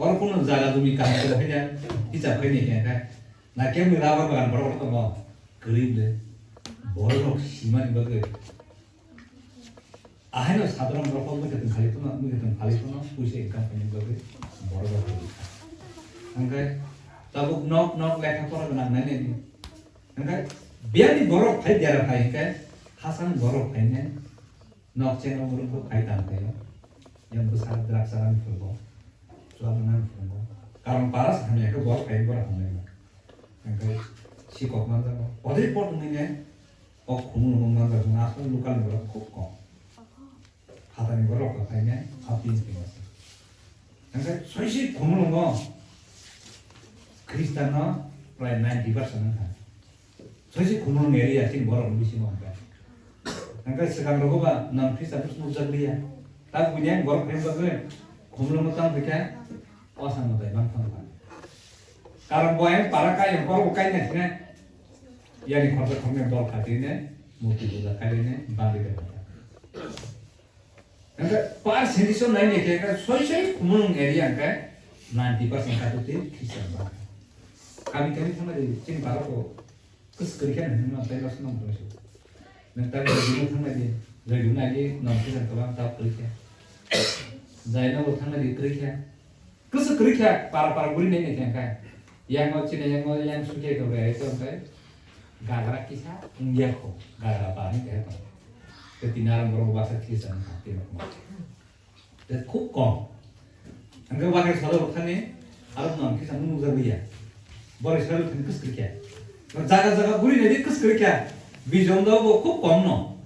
Oro kunu jaga jumi kaham kwrwi haino hisab khai nai khe khe. Na kemni rubber bagan borok rok tongo kwrwi bwle. Borok rok simani bagwi. Ahaino sadharon borok mui kwthwng khali phano, mui kwthwng khali phano puisa income khainani bagwi borok rok kwrwi kha. Hwnkhe tabuk nok nok lekha pora gwnang nai nai di. Hwnkhe biyani borok phai dera phai hwnkhe hasani borok phainai. Nok chengrok borok bo phai tang phaio. Yang bwsa drak charan phungo. Chwla nang phungo. Karon para sa hamya khe borok phai borok hamya. Hwnkhe sikok manjago. Odei pot wngwi ne o khumulwng manjak wngkha aswk local ni borok khub kom. Phatani borok rok khainai hapin phimasa. Hwnkhe soisi khumulwngo Khristianno prai ninety percent wngkha. Soisi khumulwng area chini borok ni bisingo hwnkhe. Hwnkhe swkang rogo ba non Khristian nukjak liya. Tak buini ang borok khe bagwi khumulwngo tang phikha o samung tai man thang thang. Karon bo ayang para kai ang borok kai na thina. Yani khorsa khornai dol khatine murti puja khaine bangwi tongkha. Hwnkhe percentage o nai nai khe khe soi soi khumulwng area hwnkhe ninety percent kha twi Christian ba. Kami kami thangna di chini Bharat o kwswk kwrwi khe nang hwnma tei losno mung tongsu. Nang tei rajino thangna di, rajino agi non Christian kwbang ta kwrwi khe. Jaino bo thangna di kwrwi khe. Kwswk kwrwi khe para para guri nai nai khe khe. Yango chini yango yang sukhe khe bai to khe. Gagra kisa wngya kho, gagra ba ni khe to. Te tini arang borok baksa kisa wngkha, tini rok ma. Te khub kom. Hwnkhe wakhe salo rok thani arok non kisa nukjak liya. Borok salo thani kwswk khe. Jaga jaga guri nai di kwswk khe. Bijon do bo khub kom no.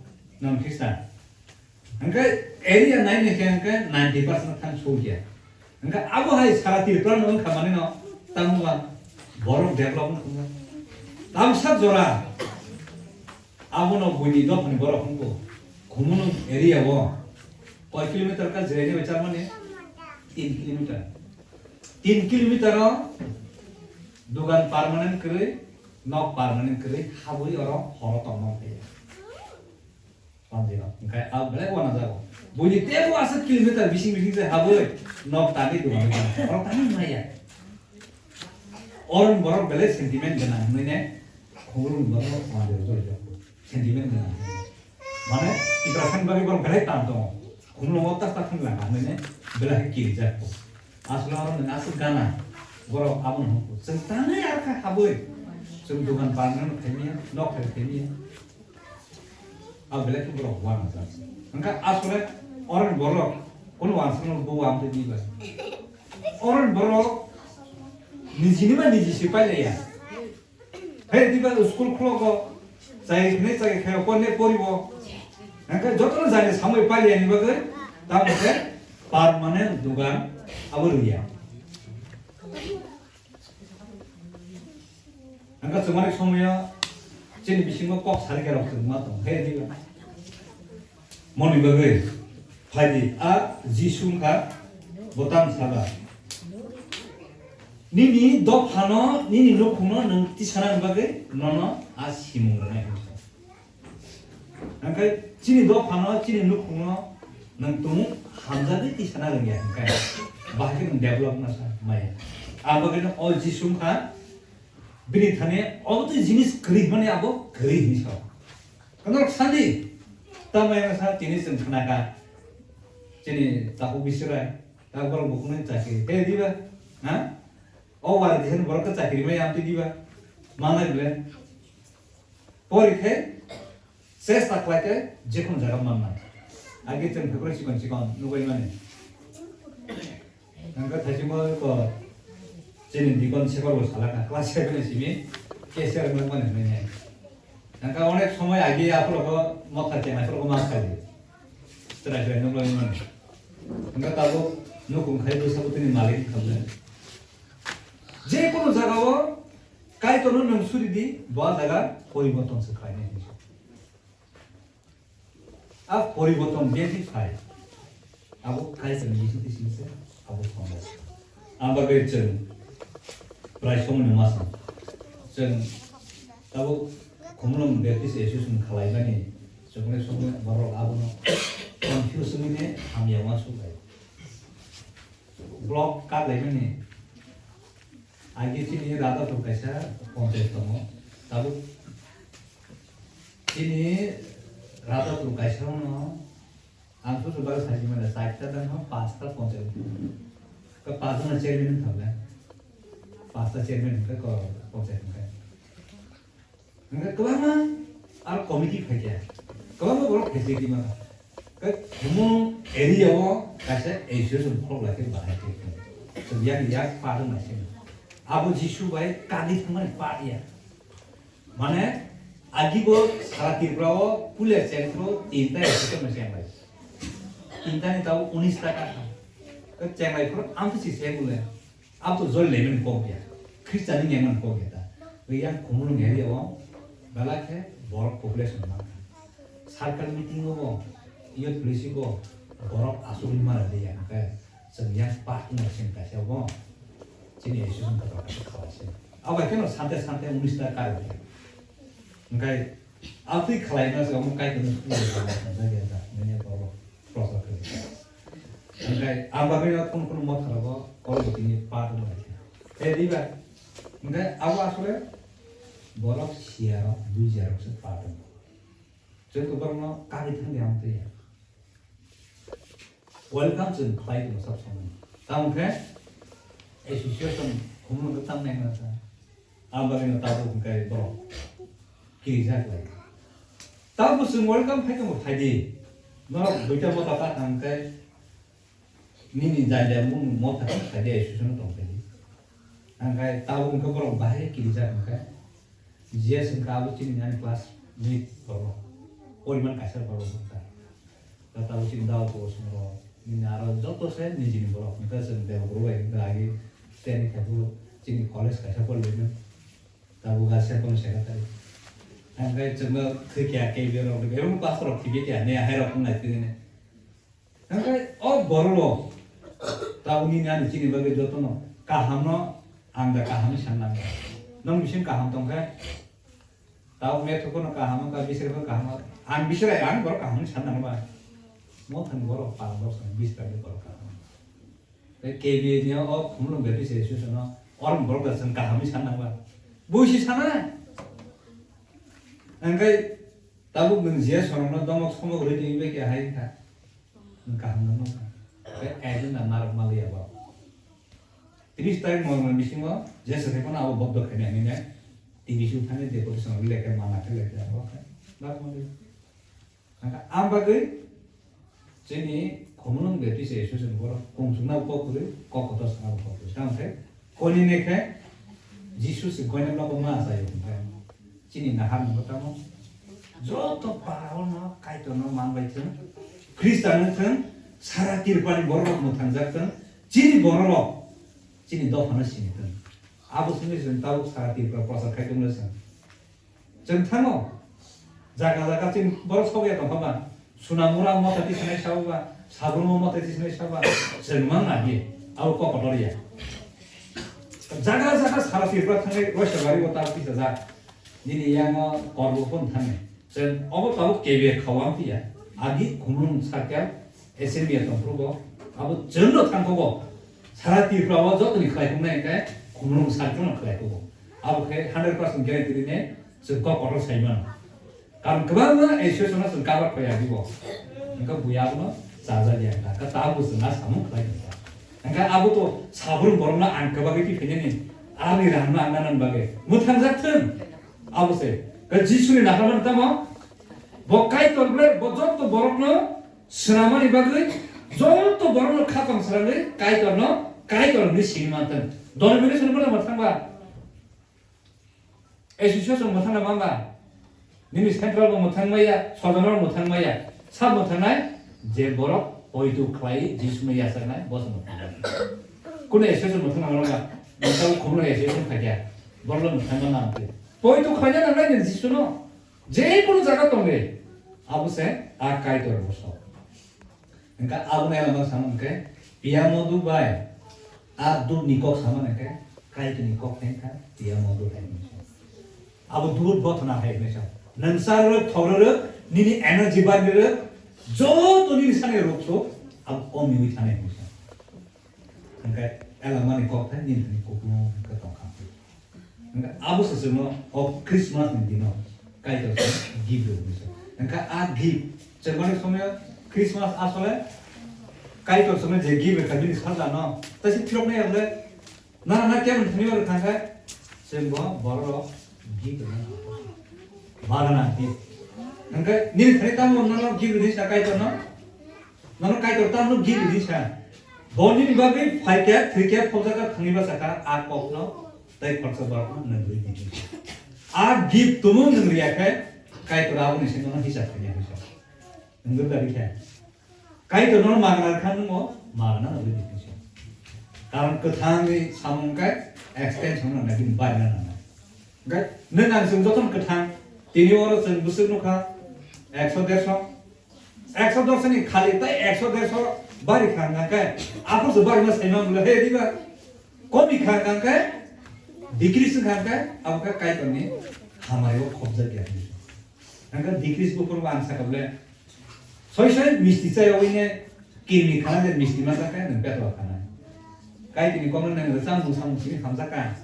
Non kisa. Hwnkhe area nai nai khe hwnkhe ninety percent thang sou khe. Hwnkhe abo hai sara Tripura no wngkha mani no tamo ba borok develop wngkha. Tamsa jora abono buini dophani borok wngkha. Khumulwng area o koi kilometer ka Jirani bai Charmani? Tin kilometer. Tin kilometer o dugan permanent kwrwi, nok permanent kwrwi habwi oro horo tongma phaiya. Panjino, hwnkhe a belai uanajago. Buini teibo aswk kilometer bising bising se habwi nok tani dugan bai tongkha. Oro tani maya. Oroni borok belai sentiment gwnang hwnwi ne khumulwng borok uanjak jori jak. Sentiment gwnang hwnwi. Mane Tiprasani bagwi borok belai tan tongo. Khumulwngo tak tak hwnwi langa hwnwi ne belai khe kirijak. Aswk oro nwng aswk gana. Borok abono hwnko. Chwng tanwi arokha habwi. Chwng dugan permanent khaimaya, nok khaimaya. Ang belai khe borok uanajak. Hwnkhe asole oroni borok kunu uansukmano bo uan tei diba. Oroni borok nijini ba niji se pailaiya. Hai diba school khuloko chai khnai chai khayo porne poribo. Hwnkhe jotono jani samui pailaiya ni bagwi tamo khe permanent dugan abo rwya. Hwnkhe chwng mani somoyo chini bisingo kok sari khe rok chwng ma tong khe diba. Moni bagwi phaidi a Jisu wngkha bo tamo saba. Nini dophano, nini nukhungno nwng tisana bagwi nono a simung rwnai hwnwi sa. Hwnkhe chini dophano, chini nukhungno nwng tumung hamjagwi tisana rwngya hwnkhe, bahai khe nwng develop wngna sa maya. Abagwino o Jisu wngkha bini thani obo twi jinis kwrwi hwnmani abo kwrwi hwnwi sao. Kono sadi, tamo yang sa tini chwng khnakha, chini takhuk bisirai, ta borok bukhukni chakri, he diba, ha? O wari dihen borok khe chakri mai amtwi diba, manai bwle. Pori khe chesta khlai khe jekhunu jaga manna. Age chwng phaiphru chikon chikon nugwi mani. Hwnkhe thaichukma ko chini dikon sekor bo salaka class seven ni simi cashier wngmani hwnwi. Hwnkhe onek somoi age aphuru ko motha cheng aphuru ko ma khaidi. Chwrai chwrai nugwi mani. Hwnkhe tabuk nukhung khai bwsa bwtwini malik wngkha bwle. Jekhunu jaga o Kaitorno nwng suri di, bo jaga poriborton se khlainai hinwi. A poriborton biyang khe phai. Abo Kaitorni bisingtwi simi se abo thangwi. Ang bagwi chwng prai somoni masa. Chwng tabuk Khumulwng Baptist Association khwlaimani Chwngno songwi borok abono confuse wngwi hamya uansuk lai. Block kak laimani agi chini Radhapur kaisa panchayat tongo. Tabuk chini Radhapur kaisa no ang susu bagwi sajimani charta dano pasta panchayat. Ka pasta chairman thangla. Pasta chairman ka ko panchayat ka. Hingke kwbangma aro committee phaikha, kwbangma borok phaikha twi mano. Khe Khumulwng area o kaisa association khulok lai khe bahai khe, chwng yak yak pa rwng naising. Abo Jisu bai kagwi thangmani pa ya. Mane, agi bo sara Tripura o puila chengphuru tinta association no chenglai. Tinta ni tabuk unis ta kha. Khe chenglai phuru amtwi si se bole. Abo to joli laimani kok ya. Khristian ni nengmani kok ya ta. Yang Khumulwng area o belai khe borok population mankha. Circle meeting o bo youth policy bo borok asugwi mara de ya. Hingkhe chwng yang park wngma sing kaisa bo. Chini association kotor kaisa khalai se. Abo bai kheno sante sante unis ta karo. Hingkhe Atwi khlaina se omo kaitorni sukni rwkha, nini borok prosa khlai. Hingkhe ang bagwi no khunu khunu motha rogo oro bo tini part wng lai kha. Tei diba? Hingkhe abo asole borok siya rok, bujia rok se part wng. Chwng to borok no kagwi thang di ang twi ya. Welcome chwng khlai tongo sab samung. Tamo khe association khumulwng khe tang nai masa. Ang bagwi no tabuk hwnkhe borok kirijak lai. Tabuk chwng welcome phai tongo phai di. Norok duita mota ta thang khe nini jai jai mung mota ta phai di association tong phai di. Ang khe tabuk hwnkhe borok bahai kirijak hwnkhe. G S wngkha abo chini nine class ni borok. Poriman kaisa borok wngkha. Tata bo chini dao to songro. Nini aro joto se nijini borok. Wngkha chwng bel borok bai wngkha agi teni khe bo chini college kaisa porlino. Tabuk ga se kono seka tari. Ang khe chwngno thwi kya ke berok. Berok pastor rok thwi kya ne hai rok nai twi ne. Hingkhe o borok rok tabuk nini ani chini bagwi jotono kahamno ang da kaham san nang. Nong bising kaham tong khe tabuk methuko no kaham wngkha, bisirko kaham wngkha. Ang bisirai ang borok kaham san nang ba. Mothani borok pal borok san bis tagwi borok kaham. Tei K B A ni o Khumulwng Baptist Association no orang borok da san kaham san nang ba. Buisi sana. Hingkhe tabuk nwng je sorokno domok somok rwi tongwi bai khe hai kha. Nwng kaham no nukha. Tei agenda narwk manliya bo. Tris tarik November bisingo je swkhe phano abo boddo khaina hinwi T V C thani deputation lekha mana khe lekha abo khe narwk manliya. Ang bagwi Chini Khumulwng Baptist Association borok kungsukna kok kwrwi, kok kotor sana kok kwrwi. Tamo khe koni ne khe Jisu se goina blogo ma achaio hwnkhe. Chini nahar ni tamo joto parao no Kaitor no man bai thung, Khristan wng thung, sara Tripura ni borok rok mwthang jak thung, chini borok rok chini dopha no sini thung. Abo simi chwng tabuk sara Tripura prochar khai tongna chwng. Chwng thango. Jaga jaga chini borok sokya tongkha ba. Sunamura motha tisanai sabo ba, Sabruma motha tisanai sabo ba. Chwng mang na di. Abo kok kotor ya. Jaga jaga sara Tripura thangnai roisa bari bo ta tisa jak. Nini yango korbo phone thangnai. Chwng obo tabuk K B A khawang tiya. Agi Khumulwng circle Assembly ya tongphuru bo, abo chwngno thangkho bo. Sara Tripura o jotoni khlai thungnai hwnkhe Khumulwng circle no khlai thungo. Abo khe hundred percent guarantee rinai chwng kok kotor sai mano. Karon kwbangma association no chwng cover khlai adi bo. Hwnkhe buya abono chajak ya hwnkha. Hwnkhe tabuk chwng a samung khlai tongkha. Hwnkhe abo to sabrung borokno ang kwbagwi twi phainani ani rahamno ang nanani bagwi mwthangjak thung. Abo se. Khe Jisuni naharmani tamo? Bo Kaitor ble, bo jotto borokno Swnamani bagwi joto borokno khapang srangwi Kaitorno Kaitor hwnwi sini mantwng. Denomination bono mwthangba? Association mwthangna mamba? Nini central bo mwthang maya, sodorno mwthang maya. Sab mwthangnai je borok poito khlai Jisuno yachaknai boso mwthang. Kunu association mwthangna mamba? Mwthang khumno association thakya. Borokno mwthangma nang twi. Poito khlaina nangnai nini Jisuno. Je kunu jaga tongdi, abo se a Kaitor bosok. Hingkhe abo nai lama samo hingkhe, piya modu bai a dut ni kok sama hingkhe, Kaitor ni kok hingkha piya modu hai hingkhe. Abo dut bothona hai hingkhe sa. Nwng cha rwrwk, thok rwrwk, nini energy bar rwrwk, joto nini sani rwk so, abo komiwi thanai hwnwi sa. Hwnkhe elamani kokthai nini thani kupulung khe tongkha. Hwnkhe abo se chwngno o Christmas ni dino Kaitor se gift rwmani se. Hwnkhe a gift chwng mani somoyo Christmas asole Kaitor chwngno je gift rwkha bini sajla no tei se phiroknai ya bole nana na kebo ni thani oro thangkhe chwng bo borok rok gift rwna bagana gift. Hwnkhe nini thani tamo nono gift rwdi sa Kaitor no? Nono Kaitor tamno gift rwdi sa. Bo nini bagwi phaikhe, thwikhe, phobjakha, thangwi bachakha, a kokno tei khoroksa borokno nwng rwdi. A gift tumung nwng rwya khe, Kaitor aboni se nono hisab khainai hwnsa. Nwng rwdi khe. Kaitor nono magna rwkha nwng o magna rwdi hwnsa. Karon kwthangni samung khe extension rwna nai bini barina nangnai. Hwnkhe nwng ang chwng jotono kwthang, tini oro chwng bwswk nukha, ekso derso, ekso derso ni khali tei ekso derso bari kha hwnkha khe, aphuru se bari ma saima mula he diba, komi kha hwnkha khe, decrease wngkha hwnkha khe, abo khe Kaitor ni hamari o khobjak ya hwnwi. Hwnkhe decrease buphuru bo ang sakha bole, soi soi misti chayogwi ne kirmi khana je misti ma chakhe nwng petro khana. Kaitor ni komno nwng rwchapmung samung simi hamjakha.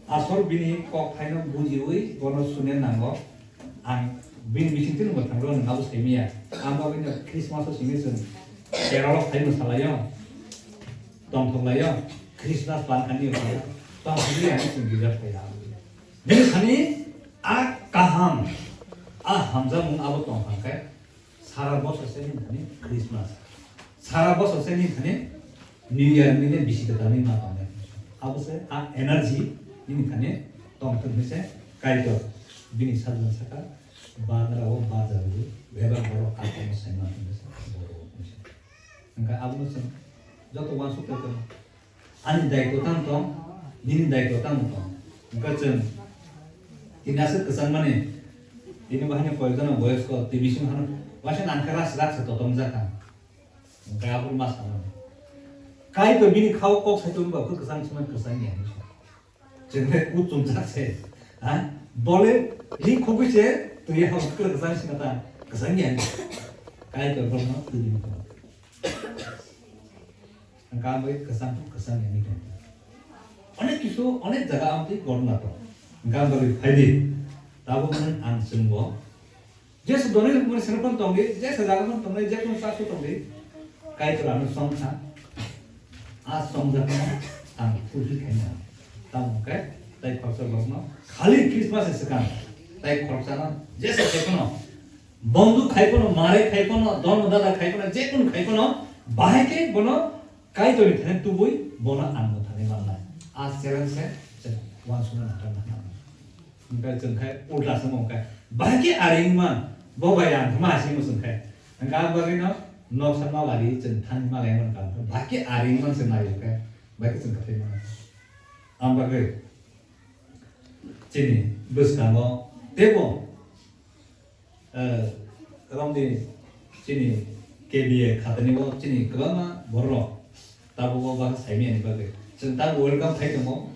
Asol bini kok thaino bujiwi bono sune nango. Ang bini bisingtwi nwng mwthangro nwng abo saimiya. Ang bagwino Christmas o simi chwng Kerala o phai mwsalaio, tongthoklaio, Christmas ban kani o phai tongthokli ang chwng girja phaiya. Bini thani a kaham, a hamjakmung abo tongthang khe sara bosor se nini thani Christmas, sara bosor se nini thani New Year nini bisi kwtal ni ma tongnai. Abo se a energy nini thani tongthok ni se Kaitor bini sajla saka bagra o bajar o bebak borok kakomo sai ma tongni se borok ni se. Hwnkhe abono chwng joto uansuk tongthok. Ani daitw tamo tong, nini daitw tamo tong. Hwnkhe chwng tini aswk kwchangmani, tini bo haino koyekjona boyosko twi bising hano waisa nangkhe ras rak se totom jakha. Hwnkhe abo ma sanani. Kaitor bini khao kok sai tongba khe kwchang sima kwchang ya hwnwi sa. Chwng khe kut chumjak se. Ha? Bole ring khogwi se twi ha kwchang sima ta kwchang ya hwnwi. Kaitor bono twi bini tong. Hwnkhe abo kwchang kwchang ya ni tong. Onek kisu, onek jaga amtwi ghotona tong. Hwnkhe ang bagwi phaidi. Tabuk nwng ang chwngbo. Jesu doni rwkmani sero phano tongdi, jesa jaga phano tongdi, jekunu chasu tongdi. Kaitor ano songkha. A songjakno ang fulfill khaina. Tamo hwnkhe tai khoroksa borokno khali Christmas se swkang. Tai khoroksano jesa jekunu Bonduk khai phano, marai khai phano, dono dada khai phano, jekunu khai phano, bahai khe bono Kaitorni thani tubui bono ang mwthangwi mannai. A challenge se chwng uansukna nangkha nangkha. Hwnkhe chwng khai ulta se wngkha. Bahai khe ari wngma, bo bai ang thuma asingmo chwng khai. Hwnkhe a bagwino noksa malari chwng thani malai mankha. Bahai khe ari wngma se nai hwnkhe, bahai khe chwng kwthai mano. Ang bagwi chini bwskango teibo Eh, romni chini K B A khatani bo chini kwbangma borok tabuk o bwkha saimani bagwi. Chwng tabuk welcome khai tongo.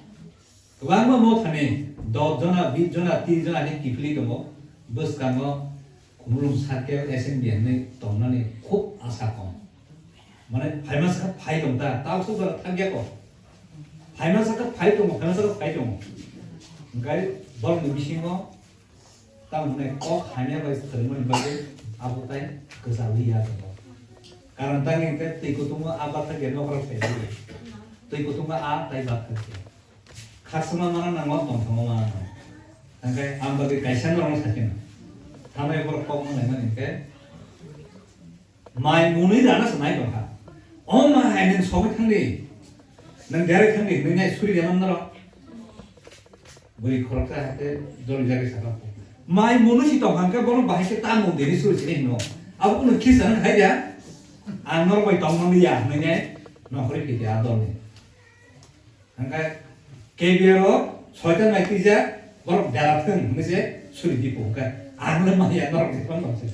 Kwbangma mo thani dos jona, bis jona, tris jona hinwi kiphilwi tongo. Bwskango Khumulwng circle assembly hinwi tongnani khub asa kom. Mane phaima sakha phai tong ta, tabuk sok jora thang ya ko. Phaima sakha phai tongo, phaima sakha phai tongo. Hwnkhe borokni bisingo Tamo hwnwi kok hamya bai swrwngmani bagwi abo tai kwcharwi ya tongo. Karon tangwi hwnkhe twi kutungo a bathakya nokhrok sai di. Twi kutungo a tai bathakya. Khasuma mana nango, tongthokma mana nango. Hwnkhe ang bagwi kaisa norokno sakino. Tamo borok kok wnglaimani hwnkhe Mai mwnwi rana se nai tongkha. O mai, nwng sogwi thangdi. Nwng derek thangdi, nwng nai suri rema norok. Bwrwi khoroksa hai khe joli jagwi sakha. Mai mwnwi si tongkha hwnkhe bono bahai khe ta mung deni suri sini hino. Abo kunu khisa nang hai dia. Ang norok bai tong mani ya, hwnwi nai nokhorwi phi dia dolni. Hwnkhe K B R o soitan bai twijak, borok dera thwng hwnwi se suri di po hwnkhe, ang le manya norok ni phano tong se.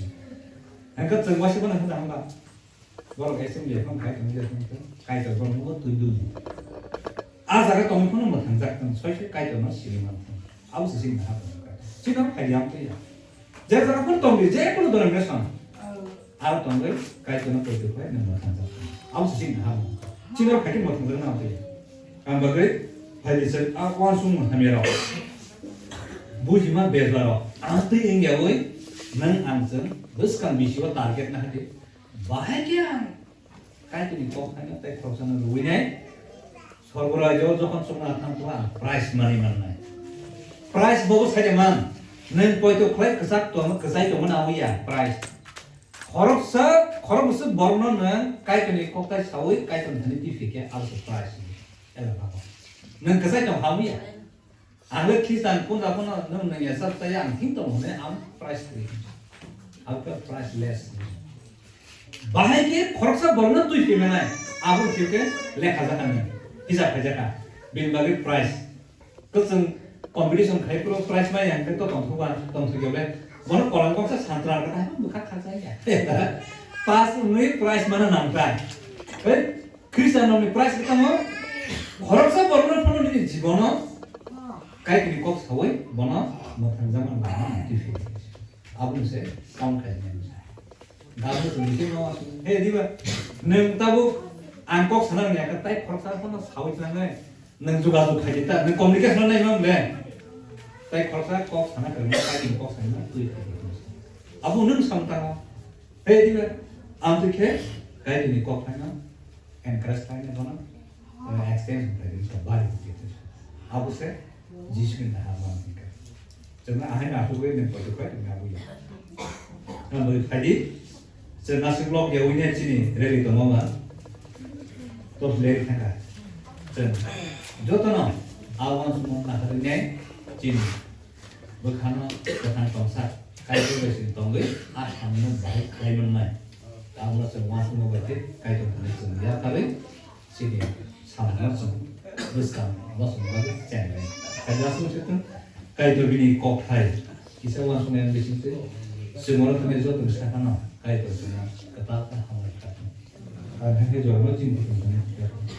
Hwnkhe chwng waisa phano hwnda hwnba, borok assembly phano khai tong je phano Kaitor borok no twi duli. A jaga tongwi phano mwthang jak thwng, soi soi Kaitor no sini man thwng. Abo se sini ha phano Kaitor. Chino phaidi ang tuya. Je jaga phano tongdi, je kono denomination. Aro tongwi Kaitorno poito khlai nang mwthangjaknai. Abo se chini hamung. Chino phaidi mwthangjaknai ang tuya. Ang bagwi phaidi se a uansukmung hamya rok. Bujima bejla rok. Ang twi wngya wi nang ang chwng bwskang bisio target na hadi. Bahai khe ang Kaitorni kok thaino tei khoroksano rwinai. Sorgo rajyo jokhon chwngno thang tongo ang prize manwi mannai. Prize bobo saida man. Nwng poito khlai kwchak tong, kwchai tongmani abo ya prize. Khoroksa, khoroksa borokno nwng Kaitorni koktai sawi Kaitorni thani twi phikhe abo se prize. Ela babo. Nwng kwchai tong ha ya. Ang le Khristan phunja phano nwng nangya sak chaya ang him tong hwnwi ang price free. Ang khe priceless. Bahai khe khoroksa borokno twi phimanai. Abo khe khe lekha jakha nang. Hisab khai jakha. Bini bagwi price. Kwchwng competition khai phuru price mai yang khe to tongthokba tongthokya le. Bono kolang koksa santra kha hai bwkha khaksa ya. Pass wngwi price mana nang kha. Hei, Khristianrokni prize khe tamo? Khoroksa borokno phano nini jibono Kaitorni kok sawi bono mwthangjakmani lama twi phi. Aboni se count khaijak nai bwsa. Gabno chwng bisi no asuk. He diba? Nwng tabuk ang kok sana wngya khe tai khoroksa phano sawi tlangnai. Nwng jogajog khaidi ta, nwng communication nai mang le. Tai khoroksa kok sana kwrwngma Kaitorni kok sana twi khaidi. Abo nwng sam tamo. He diba? Ang twi khe Kaitorni kok phaino encourage khlaina bono, eh, extension khlaina sa bari khe. Abo se Jisuni naha man hingka. Chwngno ahai na hugui nang koito khlai tongna abo ya. Nang bai phaidi, chwng nasing lok ya wini chini rally tongma ma. Tos le thangka. Chwng jotono awan sumon naharine chini bwkhano kwthang tongsa, Kaitor bai sini tongwi a samungno bahai khlai mannai. Tabukno chwng uansukma bai khe Kaitor thani chwng yapharwi chini samungno chwng bwskang bosongni bagwi chenglai. Kaitor aswk se thung, Kaitor bini kokthai kisa uansuknai wng bisingtwi chwng oro thangwi joto bwsa phano Kaitor chwngno kwtal khe hambai kha thung. Ang hakhe jorno chini thani kha thung.